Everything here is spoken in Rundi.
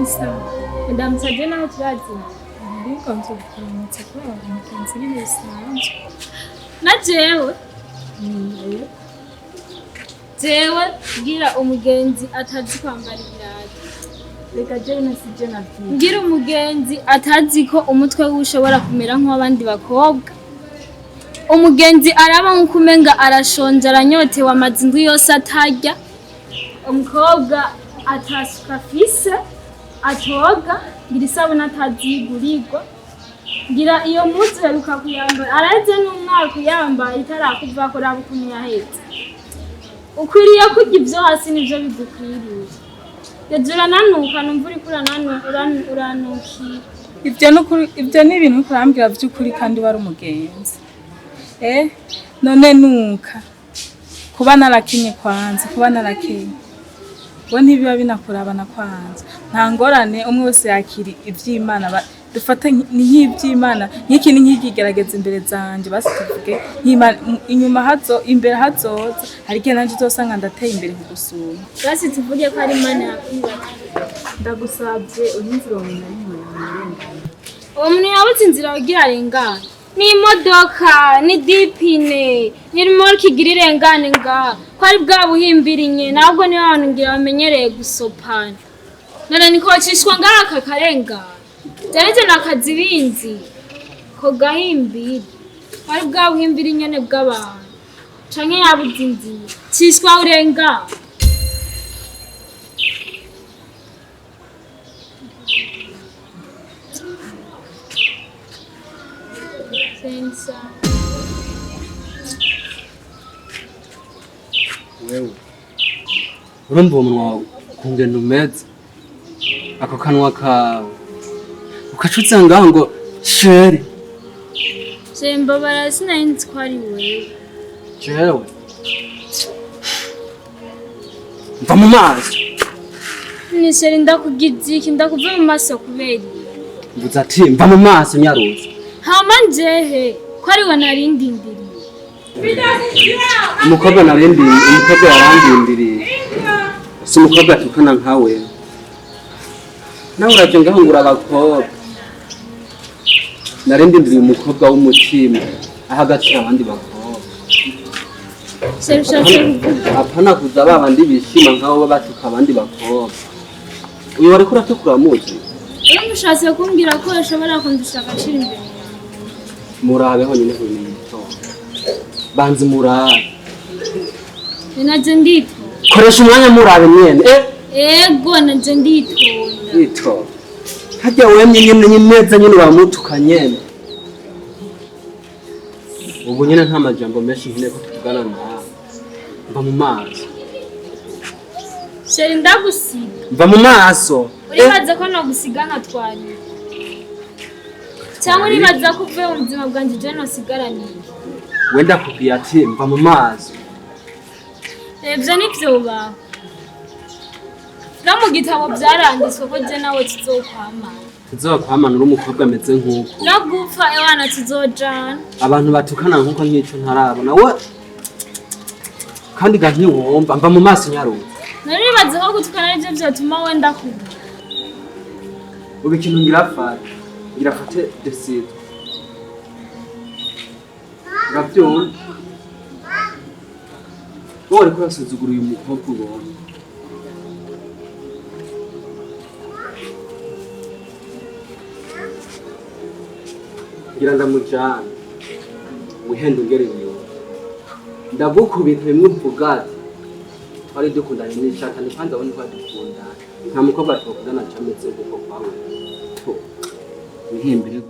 Isawa. Ndamusabye naho turazina. Ariko nzokuramutsa kubera umugenzi nyine bisanzwe. Na jewe jewe bwira umugenzi atazi kwambara ibirato. Reka jewe nasije navyiga. Ngira umugenzi atazi ko umutwe wiwe ushobora kumera nk'uw'abandi bakobwa. Umugenzi araba nk'uko umenga arashonje, aranyotewe, amaze indwi yose atarya. Umukobwa atasuka afise, atoga, ngira isabune atazi igurirwa, ngira iyo mpuzu uheruka kuyambara araheze n'umwaka uyambaye itarakuvako, raba ukuntu yaheze. Ukwiriye kurya ivyo hasi nivyo bigukwiriye. Yaje urananuka, numva uriko uranukira. Ivyo nukuri, ivyo ni ibintu uriko urambwira vy'ukuri kandi wari umugenzi. None nuka kuba narakinye kwanza, kuba narakinye we ntibiba binakurabana kwanza. Nta ngorane, umwe wese yakira ivy'Imana, dufate ni nk'ivy'Imana, nk'iki ni nk'ikigerageza imbere zanje, basi tuvuge nk'Imana inyuma hazo imbere hazoza hari igihe nanje uzosanga ndateye imbere kugusuma. Basi tuvuge ko ari Imana yakwibagiwe. Ndagusabye unyumvire uwo muntu ari inyuma yawe arengana. Uwo muntu yabuze inzira kugira arengane. Ni imodoka, ni dipine, ni rimorike igira irengane ngaha. Ko ari bwa buhimbiri nyene, ntabwo niyo abantu ngira bamenyereye gusopana. None niko bacishwa ngaha kakarengana. Jewe nakazibinzi ko gahimbiri. Ko ari bwa buhimbiri nyene bw'abantu. Canke yabuze inzira. Cishwa urengana. Sensa. Wewe urumva uwo munwa wawe ukungene umeze, ako kanwa kawe ukaca ngaho ngo chéri. Je mbabara, sinari nzi ko ari wewe. Jewe mva mu maso. Ni chéri, ndakugize iki? Ndakuve mu maso kubera iki? Mvuze ati mva mu maso, nyaruzi. Hama njehe ko ari we nari ndindiriye? Umukobwa narindi, umukobwa yarandindiriye si umukobwa atukana nkawe. Nawe uravye ngaho ngura abakobwa. Narindindiriye umukobwa w'umutima aha agaciro abandi bakobwa. Chéri, ushatse kuvuga? Apana kuza babandi bishima nk'abo batuka abandi bakobwa. Uyu wariko uratukura muzi? Iyo mushatse kumbwira ko ushobora kundusha agaciro imbere yawe. Murabe honyine kubimenyetso, banze murabe. Ni naje nditonda. Koresha umwanya murabe nyene. Ego, naje nditonda. Ito harya wemye nyene nyimeza nyene uramutuka nyene. Ubu nyene nta majambo menshi nkeneye ko tuvugana nawe. Mva mu maso. Chéri, ndagusiga. Mva mu maso. Uribaza ko nagusiga nkatwarira, cyangwa uribaza ko uvuye mu buzima bwanjye je nosigaraniye? Wenda kubwiye ati mva mu maso. Ivyo nivyobaho. No mu gitabo vyaranditswe ko je nawe tuzokwamana. Tuzokwamana uri umukobwa ameze nk'uko? No gupfa ewana tuzojana. Abantu batukana nk'uko nk'ico ntarabona we, kandi ga ntiwumva. Mva mu maso, nyaruzi. Naribaza ko gutukana arivyo vyotuma wenda kubura. Ubu ikintu ngira fate ngira fate décision, uravyumva? Wowe wariko urasuzugura uyu mukobwa ubonye. Ngira ndamujana wihenda ungera inyuma, ndagukubita bimwe uvuga ati twari dukundanye n'ishaka ni kwanza abone twari dukundanye. Nta mukobwa twakundana cameze nk'uko kwawe to wihimbire.